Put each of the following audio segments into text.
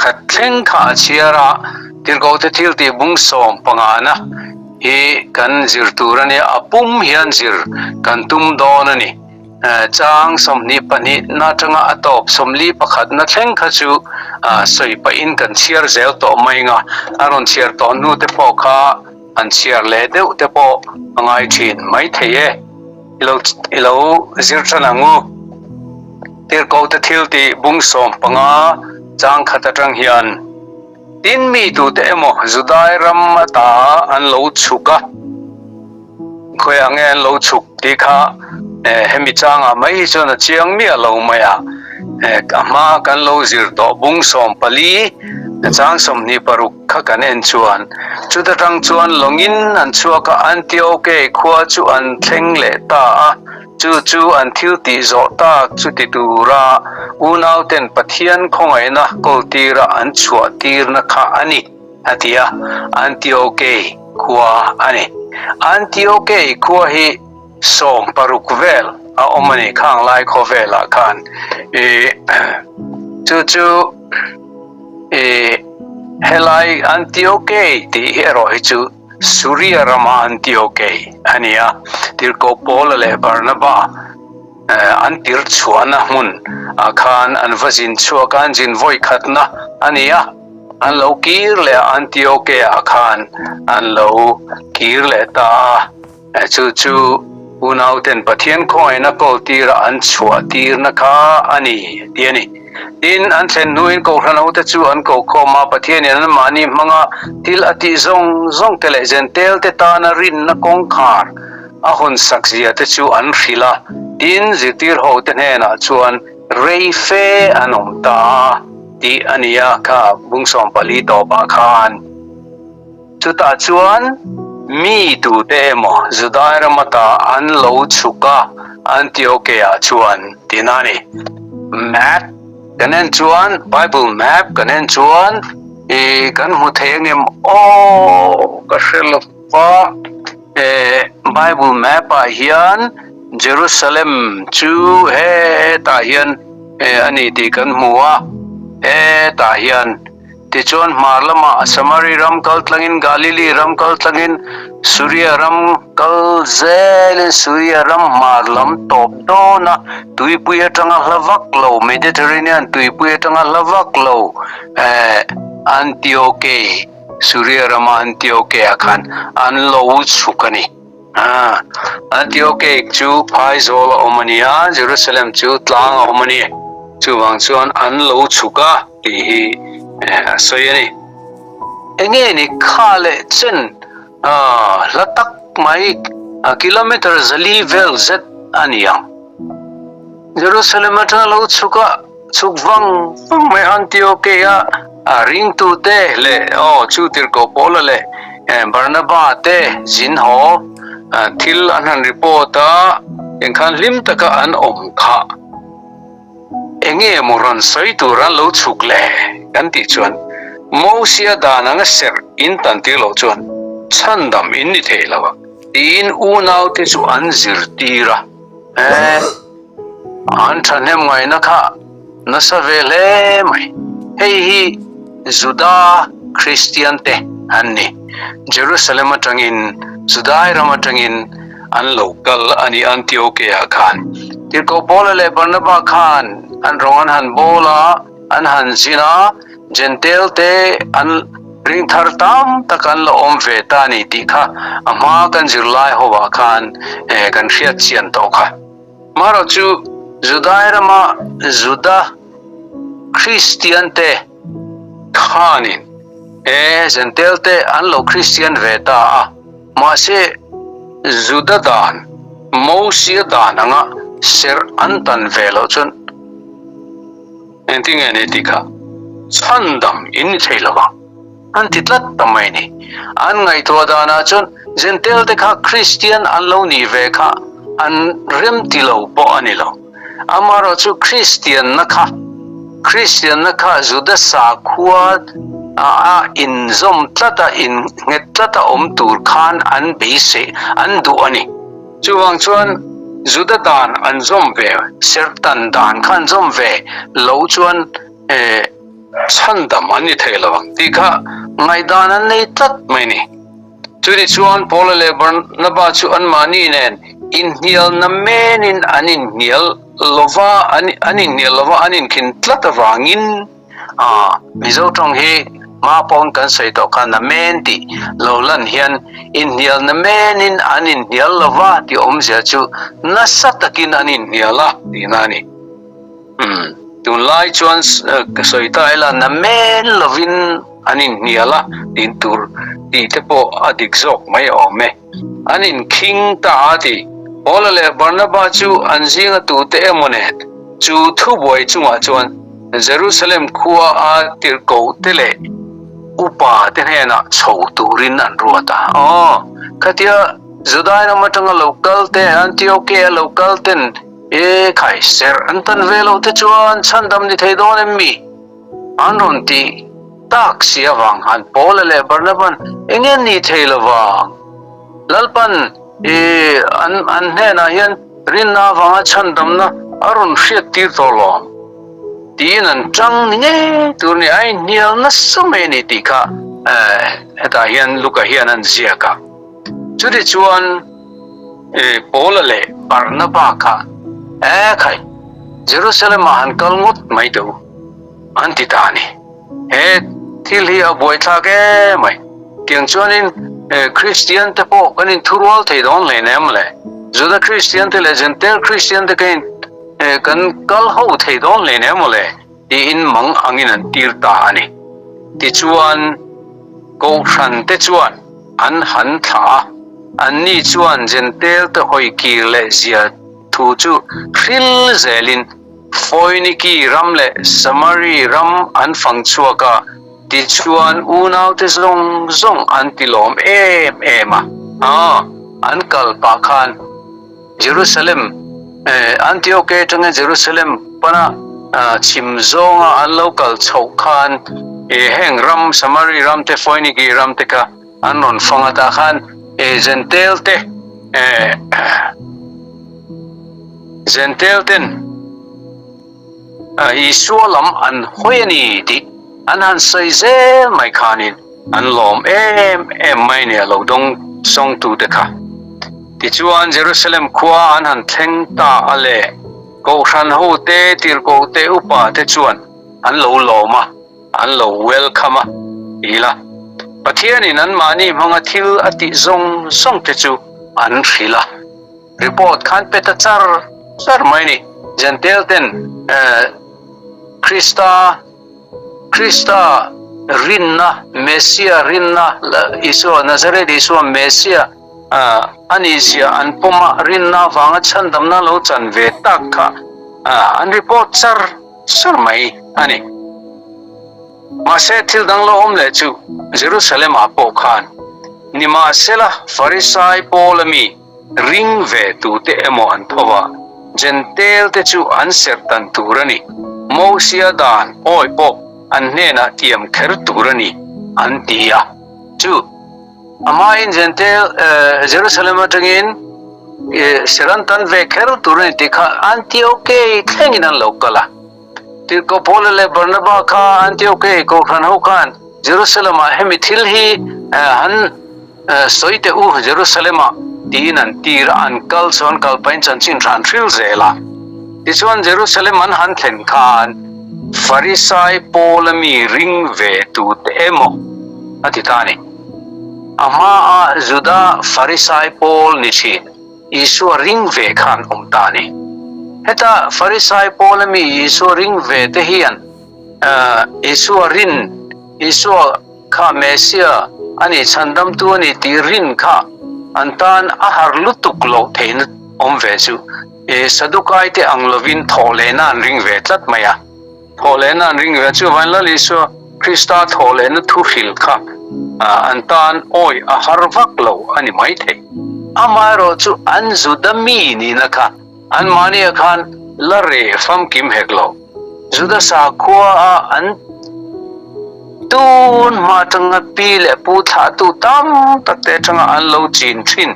Pakhat thleng kha a chhiar a, Tirhkohte thiltih bung 15 na hi kan zir tur a nia, a pum hian zir kan tum dawn a ni. Chang 22 na atanga a tawp 41 na thleng kha chu sawi pahin kan chhiar zel tawh mai ang a, a rawn chhiar tawh hnu te pawh kha an chhiar leh deuh te pawh a ngai thin mai thei e. I lo zir tan ang u. Tirhkohte thil tih bung 15 chang khat atang hian, Tin mi tute emaw Judai ram ata an lo chhuk a, khawiah nge an lo chhuk tih kha hemi changah mai hi chuan a chiang miah lo mai a, a hma kan lo zir tawh bung 14 chang 26 kha kan en chuan chuta tang chuan lawngin an chhuak a, Antioke khua chu an thleng leh ta a. Chu chu an thil tih zawh tak chu ti tura unauten Pathian khawngaihna kawltira an chhuah tirna kha a ni, a ti a, Antiokei khua a ni. Antiokei khua hi 16 vel a awm a ni khang lai khawvelah khan. Chu chu helai Antiokei tih hi erawh hi chu Suria rama Antiokei a ni a, Tirhkoh Paula leh Barnaba an tir chhuahna hmun ah khan an va zin chhuak a, an zin vawi khatna a ni a, an lo kir leh a, Antiokei ah khan an lo kir leh ta a, chu chu unauten Pathian khawngaihna kawl tira an chhuah tirna kha a ni a ti a ni. Tin, an thlen hnuin Kohhran hote chu an ko khawm a, Pathianin anmahni hmanga thil a tih zawng zawng te leh Jentail te tana rinna kawngkhar a hawn sak zia te chu an hrilh a. Tin, zirtir hote hnenah chuan rei fe an awm ta a tih a ni a, kha bung 14 tawpah khan. Chutah chuan mi tute emaw Judai ram ata an lo chhuk a, Antioke-ah chuan tin a ni. Map kan en chuan, Bible map kan en chuan i kan hmu thei angem aw ka hre lo va, Bible map-ah hian Jerusalem chu hetah hian a ni tih kan hmu a, hetah hian. Tichuan, hmar lamah Samari ram kal tlangin, Galili ram kal tlangin, Suria ram kal zelin Suria ram hmar lam tawp dawn a, tuipui atanga hla vak lo, Mediterranean tuipui atanga hla vak lo, Antiokei, Suria rama Antiokei-ah khan an lo chhuk a ni. Antiokei chu phaizawl a awm a ni a, Jerusalem chu tlang a awm a ni. Chuvang chuan an lo chhuk a. Tih hi a sawi a ni. Enge ni kha leh chen hla tak mai kilometer 400 vel zet a ni ang. Jerusalem atanga lo chhuk a, chhuk vang vang mai Antioke a ringtute leh aw chu tirhkoh Paula leh Barnaba te zin haw thil an han report a, engkhan hlim taka an awm kha. Enge maw rawn sawi tur an lo chhuk le? Kan tih chuan Mosia dan anga serh in tan tir loh chuan chhandam in ni thei lo a tiin unaute chu an zirtir a. E, an thahnem ngaihna kha nasa ve hle mai. Hei hi Juda Kristian te an ni. Jerusalem atangin Judai ram atangin an lo kal a ni Antioke-ah khan. Tirhkoh Paula leh Barnaba khan an rawng an han bawl a, an han zin a, Jentail te an ring thar tam tak an la awm ve ta a ni tih kha a hma kan zirlai hovah khan kan hriat chian tawh kha. Marawh chu Judai rama Juda Kristian te khanin e Jentail te an lo Kristian ve ta a. Mahse, Juda dan, Mosia dan anga serh an tan ve loh chuan engtin nge ni tih kha chhandam in ni thei lo vang an ti tlat ta mai ni. An ngaihtuah danah chuan Jentail te kha Kristian an lo nih ve kha an remti lo pawh a ni lo. Amaherawh chu Kristianna kha Kristianna kha Juda sakhua a inzawm tlat a, innghet tlat a awm tur khan an beisei, an duh a ni. Chuvang chuan Juda dan an zawm ve, serhtan dan kha an zawm ve lo chuan. Chhandam an ni thei lo ang tih kha ngaihdan an nei tlat mai ni. Chutih chuan Paula leh Barnaba chu anmahni nen inhnial namenin an inhnial lova an inhnial lova an inkhin tlat avangin a Mizo tawng hi hma pawn kan sawi tawh kha namen tih lo lan hian inhnial namenin an inhnial lova tih awmzia chu nasa takin an inhnial a tihna a ni. Umm, tunlai chuan ka sawi ta ila namen lovin an inhnial a tih tur tih te pawh a dik zawk mai awm e. An inkhing ta a ti. Paula leh Barnaba chu an zinga tute emaw nen chu thubuai chungah chuan Jerusalem khua a tirhkoh te leh upa te hnenah chho turin an ruat a. Aw, khatia Judai ram atanga lo kal te, Antioke a lo kal ten E khai, serh an tan ve loh te chuan chhandam ni thei dawn em mi? An rawn tih tak si avang khan Paula leh Barnaban eng nge ni thei lo vang? Lalpan i an an hnenah hian rinna avanga chhandamna a rawn hriat tir tawh lawm tiin an tang ni ngei tur ni a inhnial nasa mai a ni tih kha hetah hian Luka hian an ziak a. Chutichuan Paula leh Barnaba kha, E khai, Jerusalem-ah han kal ngawt mai teh u, an ti ta a ni. He thil hi a buaithlak em mai. Tiang chuanin Kristian te pawh kan inthurual thei dawn hle nem le. Juda Kristian te leh Jentail Kristian te kan kal ho thei dawn hle nem le. Tiin mang angin an tir ta a ni. Tichuan, Kohhran te chuan an han thlah a, anni chuan Jentail te hawi kir leh zia thu chu hril zelin Foiniki ram leh Samari ram an fang chhuak a, tichuan unaute zawng zawng an ti lawm em em a. An kal pah khan Jerusalem, Antioke atanga Jerusalem pana chhim zawnga an lo kal chhoh khan heng ram, Samari ram te, Foiniki ram te kha an rawn fang a, tah khan Jentail te, Jentail ten Isua lam an hawi a ni tih an han sawi zel mai khanin an lawm em em mai nia lo dawng sawngtute kha. Tichuan Jerusalem khua an han thleng ta a le, Kohhran hote, tirhkohte, upa te chuan an lo lawm a, an lo welcome a ti ila, Pathianin anmahni hmanga thil a tih zawng zawng te chu an hrilh a. Report khan pe ta char char mai ni. Jentail ten Krista Krista rinna Messia rinna Isua Nazareth Isua Messia a nih zia an pawm a rinna avanga chhandamna lo chan ve tak kha an report char char mai a ni. Mahse thil dang lo awm leh chu Jerusalem ah pawh khan nimahsela Farisai pawl ami Ring ve tute emaw an tho a, Jentail te chu an serh dan tur a ni. Mosia dan awi pawh an hnenah tiam kher tur a ni, an ti a. Chu amahin Jentail Jerusalem atangin serh an tan ve kher tur a ni tih kha Antiochei thlengin an lo kal a. Tirhkoh Paula leh Barnaba kha Antiochei kohhran ho khan Jerusalem-ah hemi thil hi han Sawi teh u, Jerusalem-ah tiin an tir a, an kal chuan kal pahin chanchin hran hril zel a. Tichuan Jerusalem an han thlen khan Farisai Paula mi ring ve tute emaw a ti ta a ni. A hmaah Juda Farisai Paul ni thin Isua ring ve khan awm ta a ni. Heta Farisai Paula mi Isua ring ve te hian Isua rin, Isua Kha Messia a nih chhandamtu a ni tih rin kha an tan a har lutuk loh theihna awm ve chu e Sadukai te ang lovin thawhlehna an ring ve tlat mai a. Thawhlehna an ring ve a, chuvangin Lal Isua Krista thawhlehna thu hril kha an tan awi a har vak lo a ni maithei. Amaherawh chu an Juda mi nihna kha Anmahnia khan la reh famkim hek lo. Juda sakhua a an tun hma atanga pi leh pu thlahtu tam tak te atanga an lo chin thin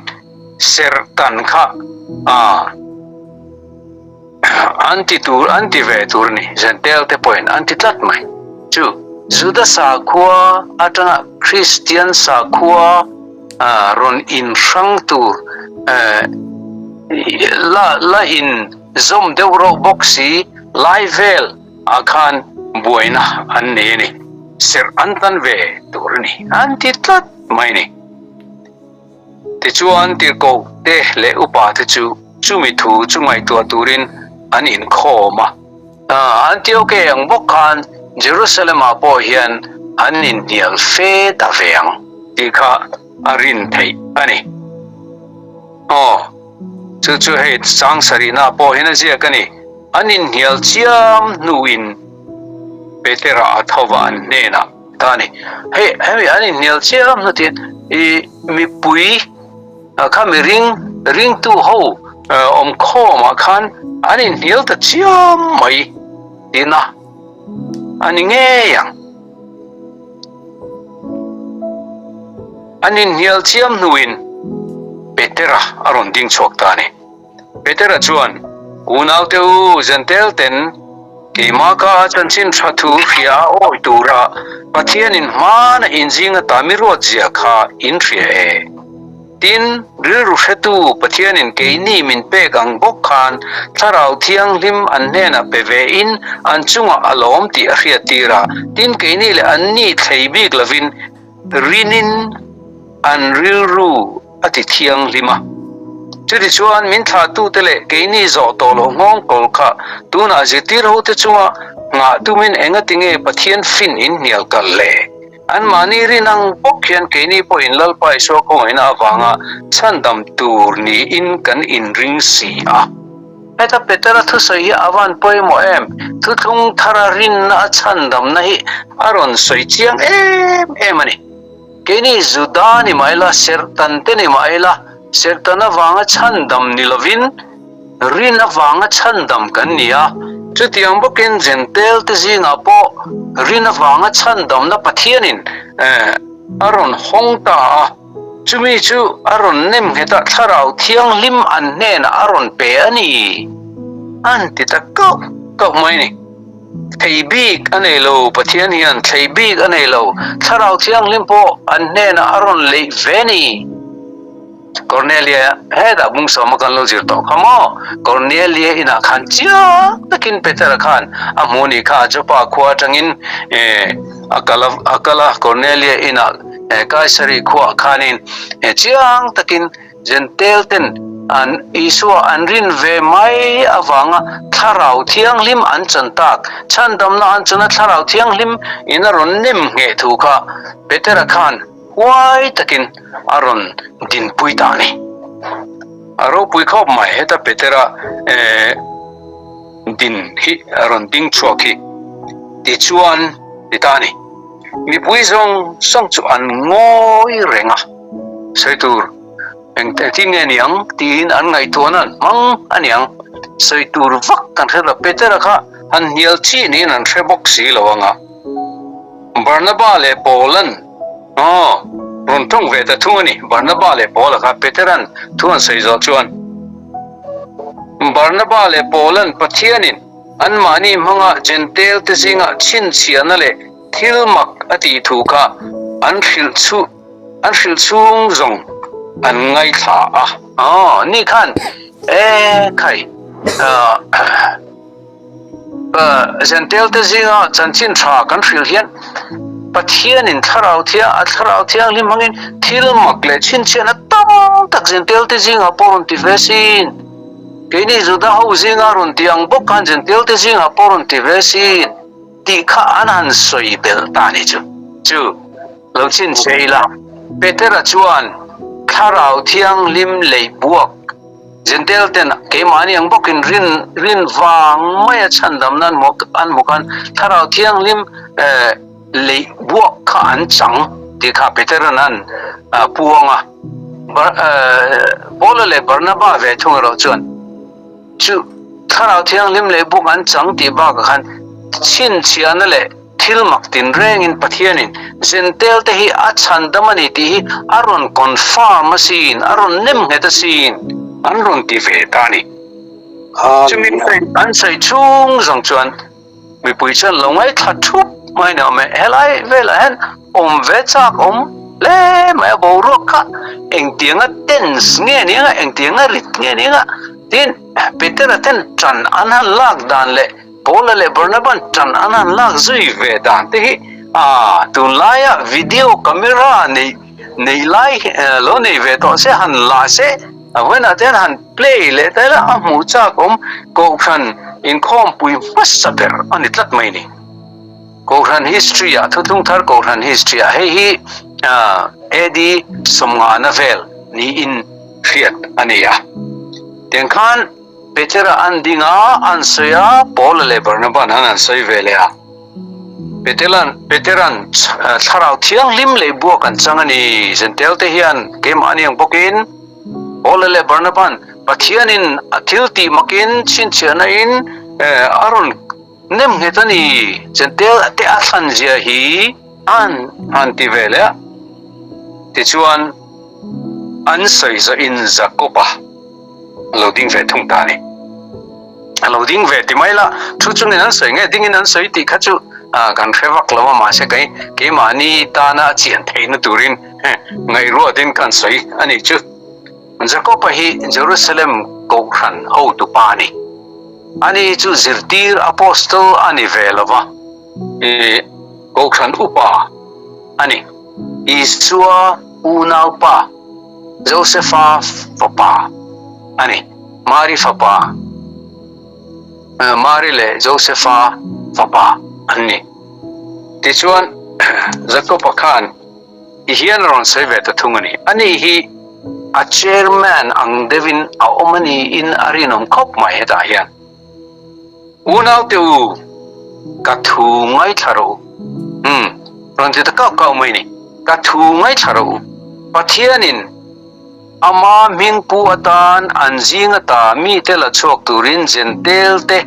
serh tan kha a an ti tur an ti ve tur a ni. Jentail te pawhin an ti tlat mai. Chu Juda sakhua atanga Kristian sakhua rawn inhrang tur la la in zawm deuh rawh bawk si lai vel ah khan buaina an nei a ni. Serh an tan ve tur a ni an ti tlat mai a ni. Tichuan tirhkoh te leh upa te chu chumi thu chu ngaihtuah turin an inkhawm a. Antioke ang bawk khan Jerusalem-ah pawh hian an inhnial fe ta ve ang tih kha a rin theih a ni. Aw, chu chu hei chang sarihnaah pawh hian a ziak a ni. An inhnial chiam hnuin Petera a tho va an hnenah ta a ni. Hei, hemi an inhnial chiam hnu tiin i mipui kha mi ring ringtu ho awm khawmah khan an inhnial ta chiam mai tihna a ni ngei ang. An inhnial chiam hnuin Petera a rawn ding chhuak ta a ni. Petera chuan, Unaute u, Zentel ten keimah ka chanchin tha thu hria a awi tura Pathianin hmana inzing ata mi ruat zia kha in hria e. Tin, rilru hretu Pathianin keini min pek ang bawk khan Thlarau Thianghlim an hnenah pe ve in an chungah a lawm tih a hriat tir a, tin keini leh anni thlei bik lovin rinin an rilru a ti thianghlim a. Chutichuan min thlahtute leh keini zawh tawh loh nghawng kawl kha tunah zirtir hote chunga nghah tumin engatinge Pathian fin in hnial kalh le? Anmahni rin ang bawk hian keini pawhin Lalpa Isua khawngaihna avanga chhandam tur niin kan inring si a. Heta Petera thusawi hi a van pawimawh em? Thuthlung thara rinna a chhandamna hi a rawn sawi chiang em em a ni. Keini Juda ni mah ila, Serhtan te ni mah ila, Serhtan avanga chhandam ni lovin rin avanga chhandam kan ni a. Chutiang bawkin Jentail te zingah pawh rin avanga chhandamna Pathianin a rawn hawng ta a. Chumi chu a rawn nem nghet a, Thlarau Thianghlim an hnenah a rawn pe a ni, an ti ta kauh kauh mai a ni. Thlei bik a nei lo, Pathian hian thlei bik a nei lo, Thlarau Thianghlim pawh an hnenah a rawn leih ve ni. Cornelia, hetah bungsawma kan lo zir tawh kha maw? Cornelia inah khan chiang takin Petera khan a hmu ni kha, Joppa khua atangin a kal a, a kal a, Cornelia inah Kaisari khuaah khanin chiang takin Jentail ten an Isua an rin ve mai avanga Thlarau Thianghlim an chan tak, chhandamna an chana Thlarau Thianghlim in a rawn nem ngheh thu kha Petera khan huai takin a rawn dinpui ta a ni. A ropui khawp mai heta Petera din hi a rawn ding chhuak hi tichuan ti ta a ni. Mipui zawng zawng chu an ngawi reng a. Sawi tur eng engtin nge niang tiin an ngaihtuahna an hmang a niang. Sawi tur vak kan hre lo. Petera kha han hnial chi niin an hre bawk si lo anga. Barnaba leh Paula'n aw rawn tawng ve ta thung a ni. Barnaba leh Paula kha Petera'n thu an sawi zawh chuan Barnaba leh Paula'n Pathianin anmahni hmanga Jentail te zingah chhinchhiahna leh thil mak a tih thu kha an hrilh chu An hrilh chhung zawng an ngaithla a. Aw, ni khan e khai, Jentail te zinga chanchin tha kan hrilh hian Pathianin thlarau thiang, a thlarau thianghlim hmangin thil mak leh chhinchhiahna tam tak Jentail te zingah pawh rawn ti ve sin. Keini Juda ho zinga rawn ti ang bawk khan Jentail te zingah pawh rawn ti ve sin tih kha an han sawi belh ta a ni chu. Chu. Lo chin che ila. Petera chuan Thlarau Thianghlim lei buak Jentail ten keimahni ang bawkin rin rin vang maia chhandamna an hmu an hmu khan Thlarau Thianghlim lei buak kha an chang tih kha Petera'n an puang a. Paula leh Barnaba ve thung erawh chuan chu Thlarau Thianghlim lei buak an chang tih bakah khan chhinchhiahna leh Thil mak tinrengin Pathianin Jentail te hi a chhandam a ni tih hi a rawn confirm asin, a rawn nem nghet asin an rawn ti ve ta a ni. Chumi an sawi chhung zawng chuan mipui chuan lo ngaithla thup mai ni awm e. Helai velah hian awm ve chak awm hle mai a, boruak kha engtianga tense nge ni anga, engtianga rit nge ni anga tin Petera ten tan an han lak dan leh Paula leh Barnaban tan an han lak zui ve dan te hi a tunlaia video camera nei nei lai lo nei ve tawh se han la se a vawiinah te hian han play leh ta ila a hmuh chak awm Kohhran inkhawmpui hmasa ber a ni tlat mai ni. Kohhran history ah Thuthlung Thar Kohhran history ah hei hi AD sawmngana vel niin hriat a ni a. Tiang khan Petera an ding a, an sawi a, Paula leh Barnaban han an sawi ve leh a. Petelan Peteran Thlarau Thianghlim leh buak an chang a ni. Zentel te hian keimah aniang bawkin Paula leh Barnaban Pathianin a thil tih makin chhinchhiahna in a rawn nem nghet a ni. Zentel te a thlan zia hi an han ti ve leh a. Tichuan an sawi zawhin Jakoba a lo ding ve thung ta a ni. A lo ding ve ti mai la, thu chungin an sawi nge dingin an sawi tih kha chu kan hre vak lo a, mahse kei keimahni tana a chian theihna turin ngaihruatin kan sawi a nih chu. Jakob-a hi Jerusalem Kohhran hotupa a ni. Ani chu zirtir apostle a ni ve lo va, Kohhran upa a ni. Isua unaupa Josefa fapa a ni. Mari fapa, Mari leh Josefa fapa an ni. Tichuan, Jakoba khan ti hian a rawn sawi ve ta thung a ni. Ani hi a chairman ang deuhin a awm a niin a rinawm khawp mai hetah hian. Unaute u, ka thu ngaithla rawh u. Umm, rawn ti ta kauh kauh mai ni. Ka thu ngaithla rawh u. Pathianin ama hming pu atan an zing ata mite la chhuak turin Jentail te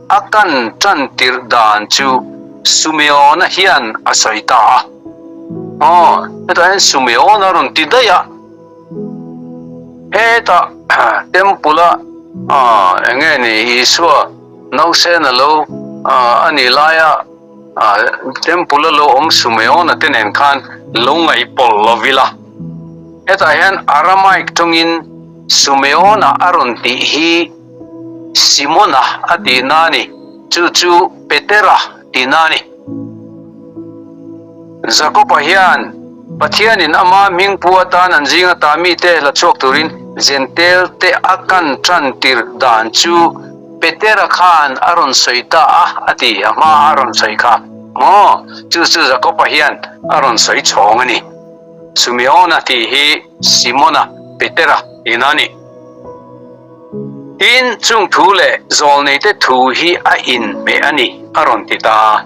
a kan tan tirh dan chu Sumeona hian a sawi ta a. Aw, hetah hian Sumeona rawn ti daih a. Hetah temple a eng nge ni Isua nausen a lo a nih laia temple a lo awm Sumeona te nen khan lo ngaihpawlh lo ila. Hetah hian Aramaic tawngin Sumeona a rawn tih hi Simona a tihna a ni, chu chu Petera tihna a ni. Jakoba hian Pathianin ama hming pu atan an zinga ta mite la chhuak turin Jentail te a kan tan tirh dan chu Petera khan a rawn sawi ta a, a ti. A hma a rawn sawi kha maw? Chu chu Jakoba hian a rawn sawi chhawng a ni. Sumeona tih hi Simona, Petera tihna a ni. Tin, chung thu leh zawlneite thu hi a inhmeh a ni, a rawn ti ta.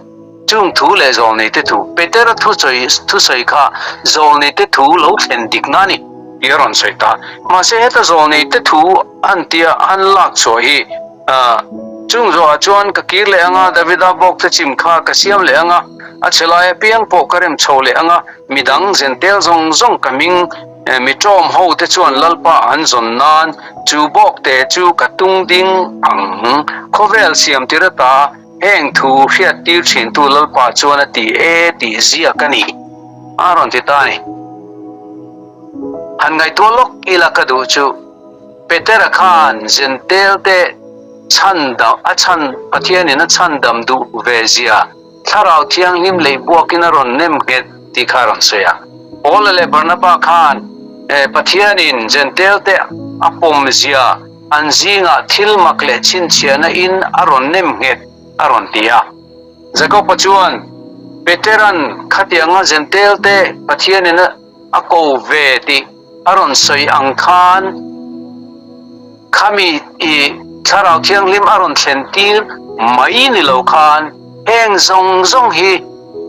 Chung thu leh zawlneite thu, Petera thusawi thusawi kha zawlneite thu lo thlen dikna a ni, tih a rawn sawi ta. Mahse, heta zawlneite thu an tia an lak chhuah hi, Chung zawhah chuan ka kir leh anga, Davida bawkte chim kha ka siam leh anga, a chhe lai apiang pawh ka rem chho leh anga, midang zentel zawng zawng ka hming Mi ṭawm ho te chuan Lalpa an zawn nan chu bawk te chu ka tung ding ang. Khawvel siam tir ata heng thu hriat tir thin tu Lalpa chuan a ti e tih ziak a ni. A rawn ti ta a ni. Han ngaihtuah lawk ila ka duh chu Petera khan Zentel te chhan dam a chhan Pathianin a chhan dam duh ve zia Thlarau Thianghlim lei buakin a rawn nem nghet tih kha a rawn sawi a. Paula leh Barnaba khan Pathianin Jentail-te a pawmzia an zingah thil mak leh chhinchhiahna in a rawn nem nghet a rawn ti a. Jakoba chuan Petera'n khatianga Jentail-te Pathianin a ko ve tih a rawn sawi ang khan khami i Thlarau Thianghlim a rawn thlen tir mai ni lo khan heng zawng zawng hi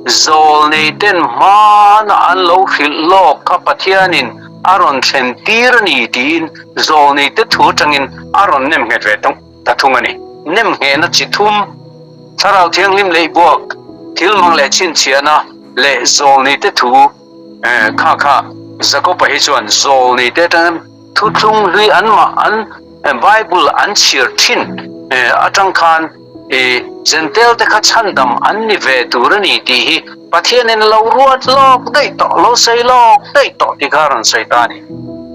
zawlnei ten hmana an lo hrilh lawk kha Pathianin a rawn thlen tir a ni tiin zawlnei te thu atangin a rawn nem nghet ve ta thung a ni. Nem nghehna chi thum, Thlarau Thianghlim leihbuak, thilmang leh chhinchhiahna leh zawlnei te thu, Kha kha Jakoba hi chuan zawlni te atangin thuthlung hlui an mah an Bible an chhiar thin atang khan I Jentail te kha chhandam an ni ve tur a ni tih hi Pathianin lo ruat lawk daih tawh, lo sawi lawk daih tawh tih kha a rawn sawi ta a ni.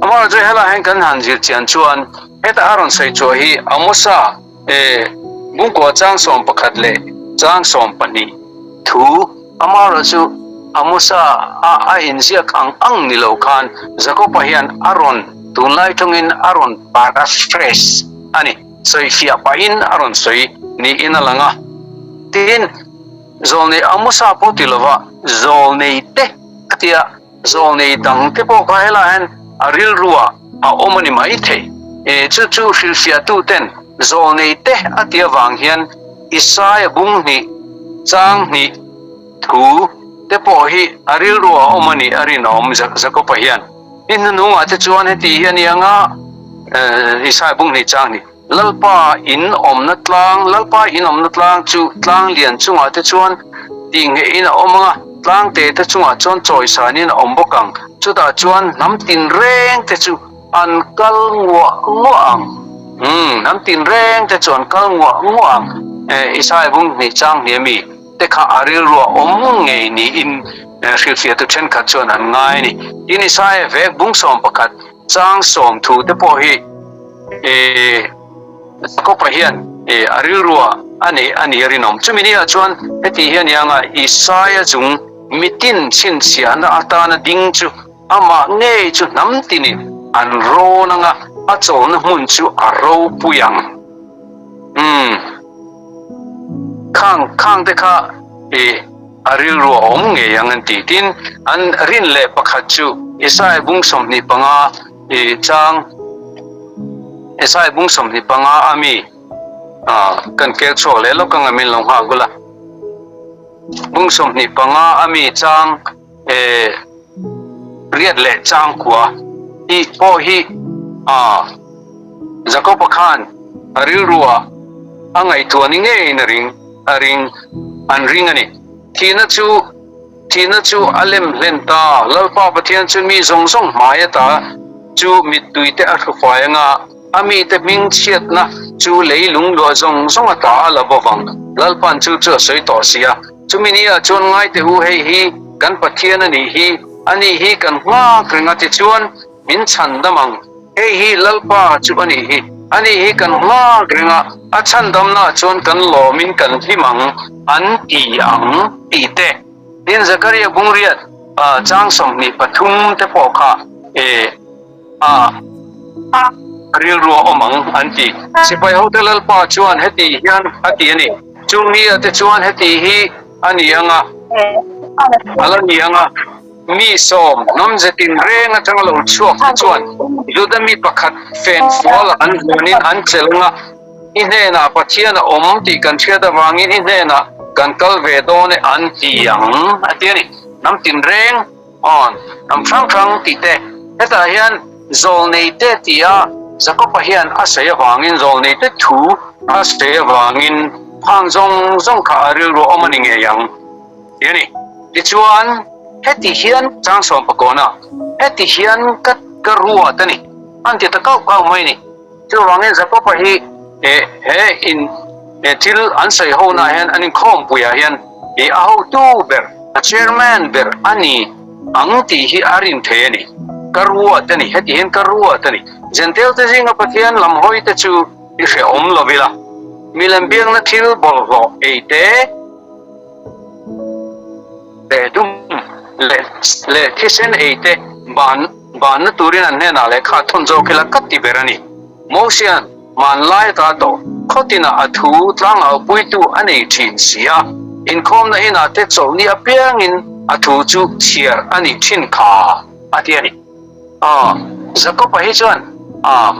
Amaherawhchu helaiah hian kan han zir chian chuan heta a rawn sawi chhuah hi Amosa e Bungkua chang 11 leh chang 12 thu amaherawhchu Amosa a a inziak ang ang ni lo khan Jakoba hian a rawn tunlai tawngin a rawn paraphrase a ni. Sawifiah pahin a rawn sawi niin a lang a. Tin, zawlnei Amosa pawh ti lova zawlnei te a tia, zawlnei dang te pawh kha helaiah hian a rilruah a awm a ni mai thei. E, chu chu hrilhfiahtu ten zawlnei te a ti avang hian Isaia bung hnih, chang hnih thu te pawh hi a rilruah a awm a nih a rinawm Jakoba hian. I hnuhnungah te chuan heti hi a ni ang a, Isaiah bung hnih chang ni, Lalpa in awmna tlang, Lalpa in awmna tlang chu tlang lian chungah te chuan tihnghehin a awm ang a, tlang te te chungah chuan chawisanin a awm bawk ang, chutah chuan hnam tinreng te chu an kal nguah nguah ang. Umm, hnam tinreng te chu an kal nguah nguah ang. Isaiah bung hnih chang hnih a mi? te kha a rilruah awm ngei niin hrilhfiahtu thenkhat chuan an ngai a ni. Tin, Isaia vek bung 11 chang sawm thu te pawh hi Jakoba hian a rilruah a neih a ni a rinawm. Chumi niah chuan heti hi a ni ang a, Isaia chung mitin chhinchhiahna atana ding chu amah ngei chu hnam tinin an rawn ang a, a chawlhna hmun chu a ropui ang. Umm. Khang khang te kha i a rilru a awm ngei ang an ti. Tin, an rin leh pakhat chu Isaiah bung 25 i chang Isaiah bung 25 a mi kan kel chhuak leh lawk anga min lo nghak ula. Bung 25 a mi chang e riat leh chang kua hi pawh hi a Jakoba khan a rilrua a ngaihtuah ni ngeiin a ring a ring an ring a ni. Thihna chu thihna chu a lem hlen ta. Lalpa Pathian chu mi zawng zawng hmai ata chu mittui te a hrufai anga a mite hming chhiatna chu leilung luah zawng zawng ata a la bawk ang. Lalpa'n chu chu a sawi tawh si a. Chumi ni ah chuan ngai teh u, hei hi kan Pathian a nih hi, a nih hi kan nghak reng a, tichuan min chhan dam ang. Hei hi Lalpa chu a nih hi, a nih hi kan nghak reng a, a chhan damna ah chuan kan lawmin kan hlim ang, an ti ang tih te. Tin, Zakaria bungriat chang 23 te pawh kha e. A rilru a awm ang an ti. Sipai hote Lalpa chuan heti hian a ti a ni. Chung ni ah te chuan heti hi a ni ang a, a la ni ang a, mi sawm hnamze tinreng atanga lo chhuak te chuan Juda mi pakhat fen fual an hmunin an chelh ang a, I hnenah Pathian a awm tih kan hriat avangin i hnenah kan kal ve dawn e an ti ang a ti a ni. Hnam tinreng. Awn, hnam hrang hrang tih te, hetah hian zawlnei te tia Jakoba hian a sawi avangin zawlnei te thu a sawi avangin phang zawng zawng kha a rilru awm a ni ngei ang tih a ni. Tichuan, heti hian chang sawm pakawna heti hian ka ka ruat a ni, an ti ta kauh kauh mai a ni. Chuvangin Jakoba hi he in thil an sawi ho naah hian an inkhawmpuiah hian a hotu ber, a chairman ber a ni ang tih hi a rin thei a ni. Ka ruat a ni, heti hian ka ruat a ni. Jentail te zinga Pathian lam hawi te chu i hrehawm lo ila, milem biakna thil bawlhhlawh ei te, leh dum leh leh thisen ei te ban banna turin an hnenah lehkha thawn zawk ila ka ti ber a ni. Mosia'n hmanlai ata tawh khawtinah a thu tlangau puitu a nei thin si a, inkhawmna inah te chawlhni apiangin a thu chu chhiar a nih thin kha a ti a ni. Aw, Jakob-a hi chuan a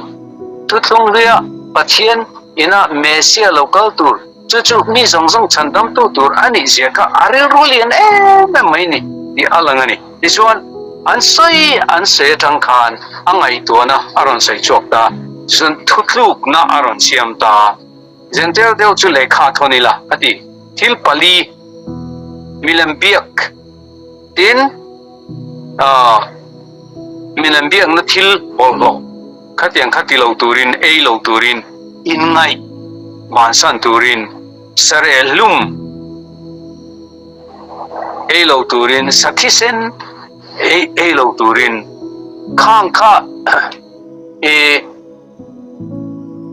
thuthlung hluia Pathian ina Messia lo kal tur, chu chu mi zawng zawng chhandamtu tur a nih zia kha a rilru lian em em mai ni tih a lang a ni. Tichuan, an sawi an sawi atang khan a ngaihtuahna a rawn sawi chhuak ta, tichuan thutlukna a rawn siam ta. Jentail deuh chu lehkha thawn ila a ti. Thil pali, milem biak, tin, Milem biakna thil bawlhhlawh khatiang kha ti lo turin, ei lo turin, inngaih bansan turin. Sareh hlum ei lo turin, sa thisen ei ei lo turin khang kha i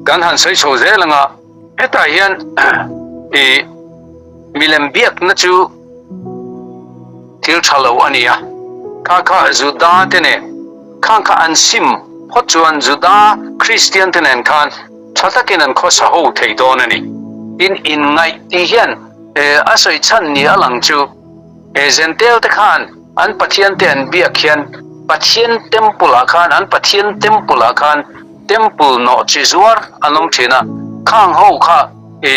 kan han sawi chho zel anga hetah hian i milem biakna chu thil tha lo a ni a, kha kha Juda te nen khang kha an sim phawt chuan Juda Kristian te nen khan tha takin an khawsa ho thei dawn a ni. Tin, inngaih tih hian a sawi chhan ni a lang chu he Jentail te khan an Pathian te an biak hian Pathian temple ah khan an Pathian temple ah khan temple nawh chi zuar an awm thin a, khang ho kha i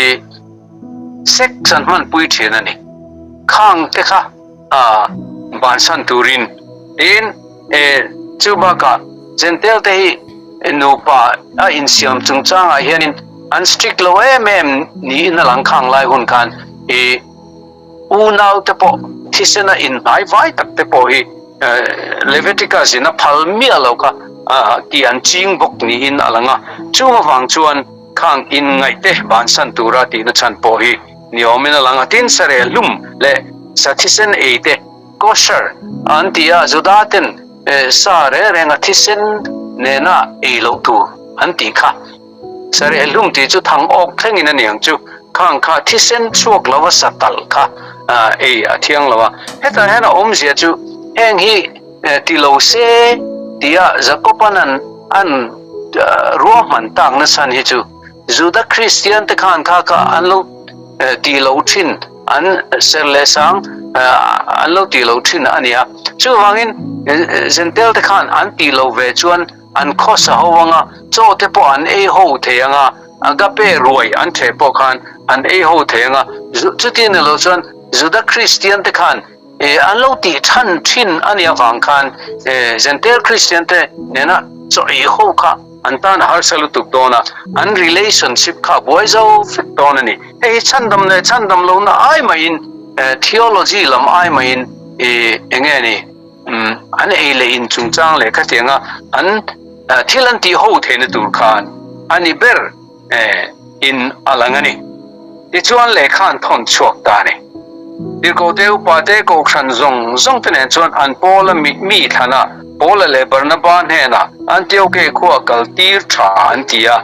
sex an hmanpui thin a ni. Khang te kha bansan turin tin chu bakah Jentail te hi nupa a insiam chungchangah hianin an strict lo em em niin a lang khang lai hun khan i unau te pawh thisena inhnai vai tak te pawh hi Leviticus in a phal miah lo kha tih an ching bawk niin a lang a. Chung avang chuan khang inngaihte bansan tura tihna chhan pawh hi ni awmin a lang a. Tin, sareh hlum leh sa thisen ei te, kosher, an ti a, Juda ten sa reng renga thisen nena ei loh tur an tih kha. Sareh hlum tih chu thang awk thlengin a niang chu, khang kha thisen chhuak lova sa talh kha ei a thiang lo a. Hetah hian a awmzia chu heng hi ti lo se tia Jakoban an an ruahman tak nasan hi chu Juda Kristian te khan kha kha an lo ti lo thin, an ser leh sang an lo ti lo thin a ni a. Chuvangin Jentail te khan an ti lo ve chuan an khawsa ho anga, chaw te pawh an ei ho thei anga, agape ruai an theh pawh khan an ei ho thei anga, chuti ni lo chuan Juda Kristian te khan an lo tih than thin a nih avang khan Jentail Kristian te nena chaw ei ho kha an tan a harsa lutuk dawn a, an relationship kha a buai zo vek dawn a ni. Hei hi chhandam leh chhandam lohna ai mahin theology lam ai mahin eng nge ni? An ei leh in chungchang leh khatianga an thil an tih ho theihna tur khan a ni ber in a lang a ni. Tichuan lehkha an thawn chhuak ta a ni. Tirhkohte upate kohhran zawng zawng te nen chuan an Paula mi thlan a, Paula leh Barnaba hnenah Antioke khua kal tir tha an ti a.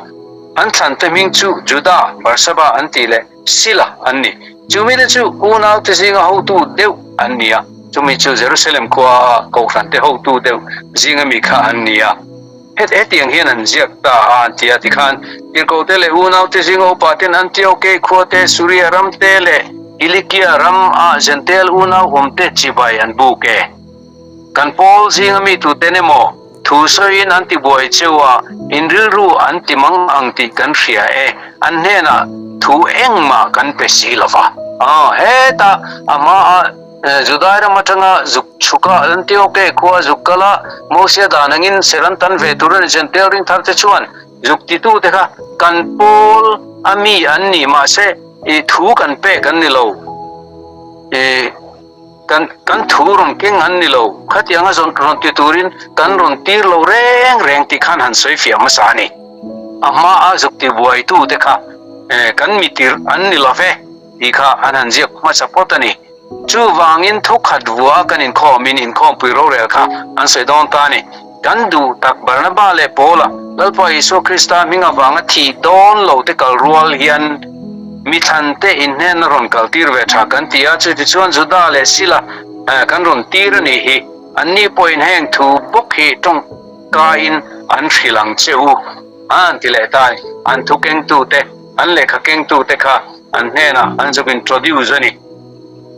An thlante hming chu Juda, Barsaba an tih leh Sila an ni. Chumi te chu unaute zinga hotu deuh an ni a, chumi chu Jerusalem khua kohhrante hotu deuh zinga mi kha an ni a. Hetiang hian an ziak ta a an ti a, tikhan Tirhkohte leh unaute zinga upaten Antioke khuate, Suria ramte leh Kilikia ram a Jentail unau awmte chibai an buk e. Kan pawl zinga mi tuten emaw thu sawiin an ti buai cheu a, in rilru an ti mang ang tih kan hria e, an hnenah thu engmah kan pe si lo va. Aw, hetah a hmaah Judai ram atanga zuk chhuka Antioke khua zuk kal a, Mosia dan angin ser an tan ve tur a ni Jentail ringthar te chuan zuk titute kha kan pawl a mi an ni mahse i thu kan pek an ni lo. I. Kan kan thu rawn keng an ni lo, khatianga zawn rawn ti turin kan rawn tir lo reng reng tih khan han sawi fiah hmasa a ni. A hmaa zuk ti buaitute kha kan mi tirh an ni lo ve tih kha an han ziak hmasa phawt a ni. Chuvangin thu khat vua kan inkhawmin inkhawmpui rorel kha an sawi dawn ta a ni. Kan duh tak Barnaba leh Paula, Lalpa Isua Krista hming avanga thih dawn lo te kal rual hian mi thlan te inhnen a rawn kal tir ve tha kan ti a, chutichuan Juda leh Sila kan rawn tir a nih hi, anni pawhin heng thu bawk hi tawngkaiin an hrilh ang che u a an ti leh ta a ni. An thu kengtute, an lehkha kengtute kha an hnenah an zuk introduce a ni.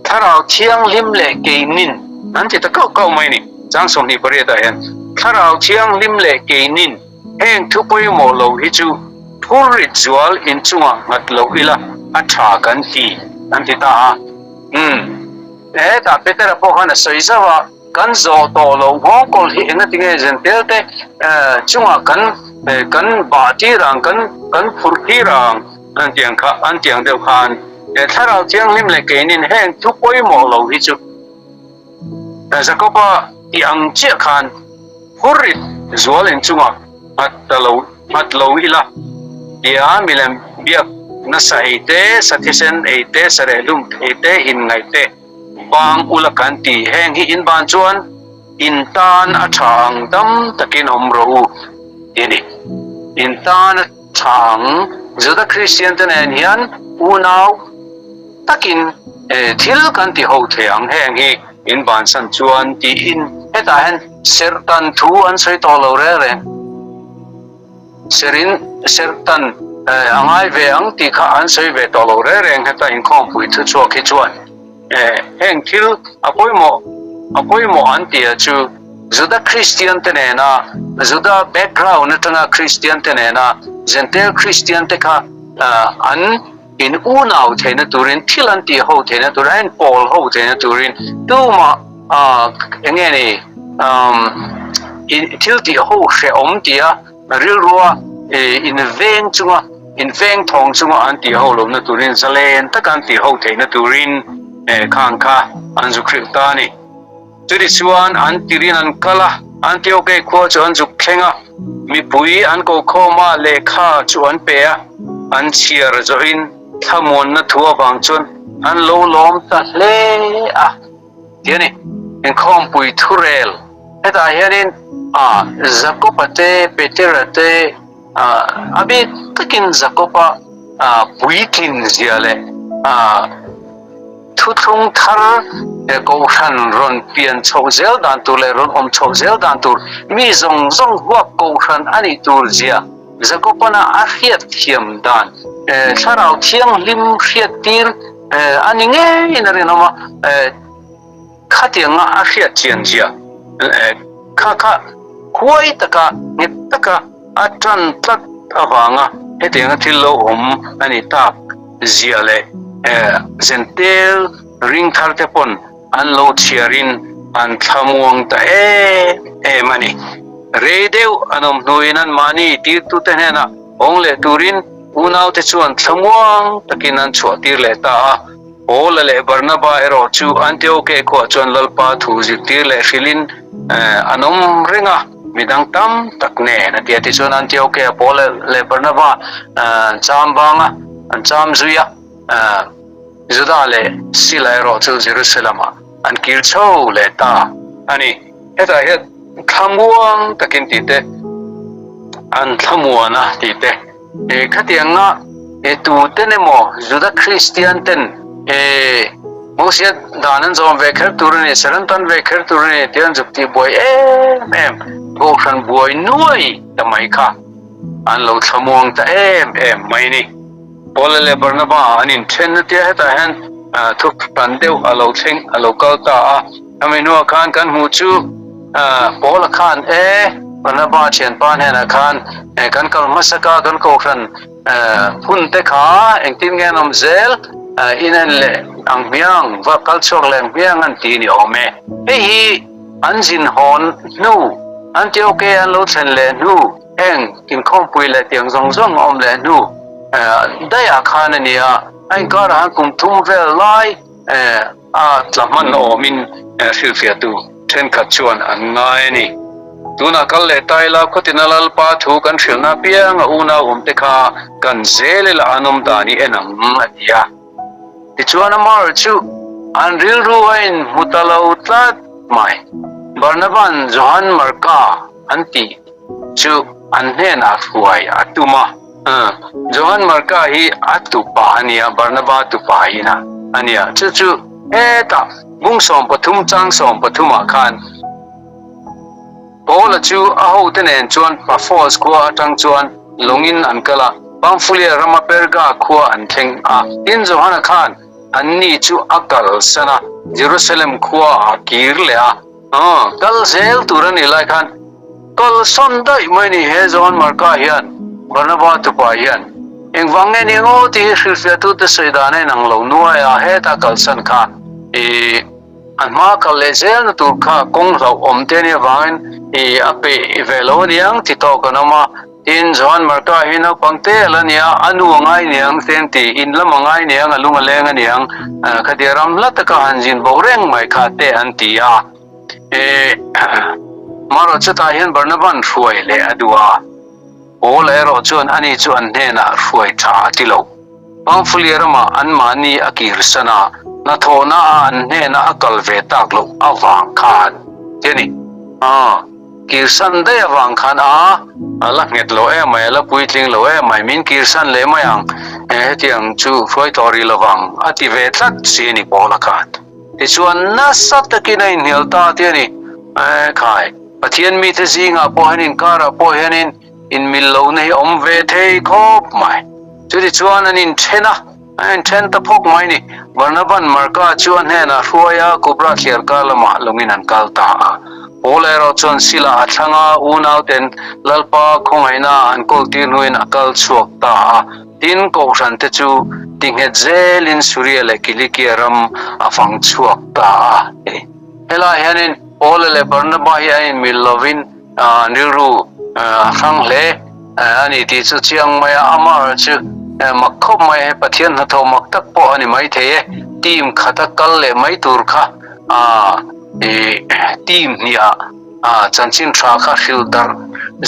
Thlarau Thianghlim leh keinin an ti ta kauh kauh mai a ni. Chang 28 ah hian Thlarau Thianghlim leh keinin heng thu pawimawh lo hi chu phurrit zual inchungah nghat loh ila a tha kan ti an ti ta a. Umm. Hetah Petera pawh khan a sawi zauh a, kan zawh tawh loh nghawngkawl hi enga tinge zentel te chungah kan kan bah tir ang, kan kan phurh tir ang an ti ang kha, an ti ang deuh khan. He Thlarau Thianghlim leh keinin heng thu pawimawh lo hi chu Jakoba tih ang chiah khan phurrit zual inchungah nghat ta lo nghat lo ila tia milem biak nasa ei te, sa thisen ei te, sa rehlum ei te, inngaih te bang ula kan ti. Heng hi in ban chuan in tan a tha ang dam takin awm rawh u ti a ni. In tan a tha ang. Juda Kristian te nen hian unau takin thil kan ti ho thei ang heng hi in bansan chuan tiin hetah hian serhtan thu an sawi tawh lo reng reng. Serin serhtan a ngai ve ang tih kha an sawi ve tawh lo reng reng heta inkhawmpui thu chhuak hi chuan heng thil a pawimawh a pawimawh an tih ah chu Juda Kristian te nena Juda background atanga Kristian te nena Jentail Kristian te kha an in unau theihna turin thil an tih ho theihna tur an pawl ho theihna turin tumah eng nge ni thil tih ho hrehawm tia rilrua in veng chunga in veng thawng chunga an tih ho lohna turin zalen taka an tih ho theihna turin khang kha an zu hrilh ta a ni. Chutichuan an tirin an kal a, Antioke khua chu an zuk thleng a, mipui an ko khawm a, lehkha chu an pe a, an chhiar zawhin thlamuanna thu avang chuan an lo lawm ta hle a ti a ni. Inkhawmpui thurel hetah hianin a Jakoba te, Petera te, a bik takin Jakoba puitlin zia leh a Thuthlung thar he Kohhran rawn pian chhoh zel dan tur leh rawn awm chhoh zel dan tur mi zawng zawng huap Kohhran a nih tur zia Jakobana a hriat thiam dan Thlarau Thianghlim hriat tir a ni ngeiin a rinawm a, khatianga a hriat chian zia kha kha huai taka nghet taka a tan tlat avanga hetianga thil lo awm a ni tak zia leh Zentel ring thar te pawn an lo chhiarin an thlamuang ta em em a ni. Rei deuh an awm hnuin anmahni tirtute hnenah hawng leh turin unaute chuan thlamuang takin an chhuah tir leh ta a. Paula leh Barnaba erawh chu Antioke khuah chuan Lalpa thu zirtir leh hrilhin an awm reng a, midang tam tak nen a ti a. Tichuan Antioke-a Paula leh Barnaba an cham bang a, an cham zui a, Juda leh Sila erawh chu Jerusalem-ah an kir chho leh ta a ni. Hetah hian thlamuang takin tih te, an thlamuan a tih te, He khatianga he tuten emaw Juda Kristian ten he Mosia dan an zawm ve kher tur a ni, ser an tan ve kher tur a ni tih an zuk tih buai em em, Kohhran buai nuai ta mai kha an lo thlamuang ta em em mai ni. Paula leh Barnaba an inthen na tia hetah hian thuhran deuh a lo thleng a lo kal ta a. Hemi hnuah khan kan hmuh chu Paula khan e Barnaba thianpa hnenah khan kan kal hmasak a, kan kohhran hun te kha engtin nge an awm zel in en leh ang hmiang, va kal chhuak leh ang hmiang an ti ni awm e. Hei hi an zin hawn hnu, Antioke an lo thlen leh hnu, heng inkhawmpui leh tiang zawng zawng a awm leh hnu daihah khan a ni a, a inkarah khan kum thum vel lai A tla hman awmin hrilhfiahtu thenkhat chuan an ngai a ni. Tunah kal leh ta ila khawtina Lalpa thu kan hrilhna apianga unau awmte kha kan zel ila an awm dan i en ang a ti a. Tichuan Amar chu an rilru a inhmu ta lo tlat mai. Barnaba'n Johan Marka an tih chu an hnenah hruai a tum a. Johan Marka hi a tupa a nia, Barnaba tupa ina a nia. Chu chu hetah bung 13 chang 13 ah khan Paula chu a hote nen chuan Paphos khua atang chuan lawngin an kal a, Pamphylia rama Perga khua an thleng a. Tin, Johana khan anni chu a kalsan a, Jerusalem khua a kir leh a. Kal zel tur a nih lai khan kalsan daih mai ni he Johan Marka hian Barnaba tupa hian engvang nge ni ngaw tih hi hrilhfiahtute sawi dan a inang lo nuai a, heta kalsan kha i a hma kal leh zelna tur kha kawng hlauh awm te ania vangin i a peih ve lo aniang ti tawk an awm a. Tin, Johan Marka hi naupang te a la nia, a nu a ngai niang te an ti, in lam a ngai niang, a lung a leng a niang, khatia ram hla taka han zin bo reng mai kha te an ti a. E, marawh chutah hian Barnaba'n hruai leh a duh a, Paula erawh chuan ani chu an hnenah hruai tha a ti lo. Pamfulia ramah anmahni a kirsan a, hnathawhnaah an hnena a kal ve tak loh avang khan ti a ni. Aw, kirsan daih avang khan a, a la nghet lo em mai, a la puitling lo em mai, min kirsan leh mai ang, hetiang chu hruai tawh rih lovang a ti ve tlat si a ni Paula khan. Tichuan nasa takin a inhnial ta ti a ni. Khai, Pathian mite zingah pawh hian inkarah pawh hianin inmil lohna hi awm ve thei khawp mai. Chutichuan an inthen a, an inthen ta phawk mai ni. Barnaban Marka chu a hnenah hruai a, Kubra thliarkar lamah lawngin an kal ta a. Paul erawh chuan Sila a thlang a, unauten Lalpa khawngaihna an kawltir hnuin a kal chhuak ta a. Tin, Kohhrante chu tinghet zelin Suria leh Kilikia ram a fang chhuak ta a. Helaiah hianin Paula leh Barnaba hi an inmil lovin an rilru a hrang hle a ni tih chu chiang mai a, amaherawh chu mak khawp mai he Pathian hnathawh mak tak pawh a ni maithei e, team khata kal leh mai tur kha team hniah chanchin tha kha hrilh darh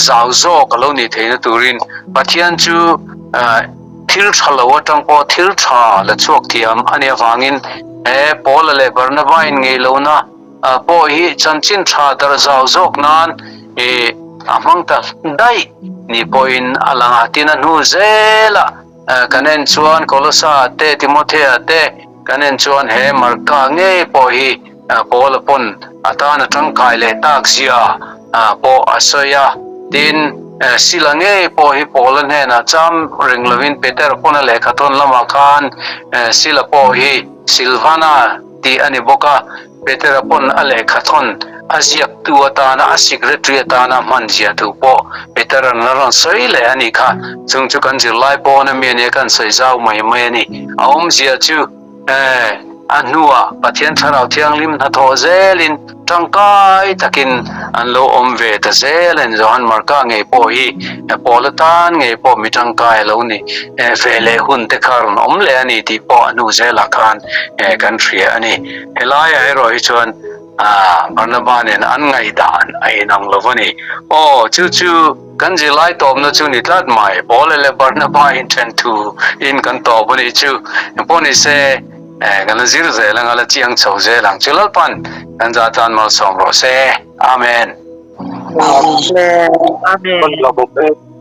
zau zawk a lo nih theihna turin Pathian chu thil tha lo atang pawh thil tha la chhuak thiam a nih avangin he Paula leh Barnaba in ngei lohna pawh hi chanchin tha darh zau zawk nan ih a hmang ta daih ni pawhin a lang a. Tin a hnu zelah kan en chuan Kolosa te Timothea te kan en chuan he Marka ngei pawh hi Paula pawn a tan a tangkai leh tak zia pawh a sawi a. Tin Sila ngei pawh hi Paula hnenah cham reng lovin Petera pawn a lehkha thawn lamah khan Sila pawh hi Silvana tih a ni bawk a, Petera pawn a lehkha thawn a ziaktu atana a secretary atana hman zia thu pawh Petera'n a rawn sawi leh a nih kha. Chung chu kan zirlai pawn a mi a nia kan sawi zau mai mai a ni. A awmzia chu eh a hnuah Pathian Thlarau Thianghlim hnathawh zelin tangkai takin an lo awm ve ta zel a ni. Johan Marka ngei pawh hi Paul atan ngei pawh mi tangkai a lo ni ve leh hun te kha rawn awm leh a ni tih pawh a hnu zelah khan kan hria a ni. Helaiah erawh hi chuan Barnaba nen an ngaihdan a inang lo a ni. Aw, chu chu kan zirlai tawpna chu ni tlat mai. Paula leh Barnaba inthen thu in kan tawp a nih chu. Engpawh ni se, kan la zir zel ang a, la chiang chho zel ang. Chu Lalpan kan zah tan malsawm rawh se. Amen. Amen. Amen.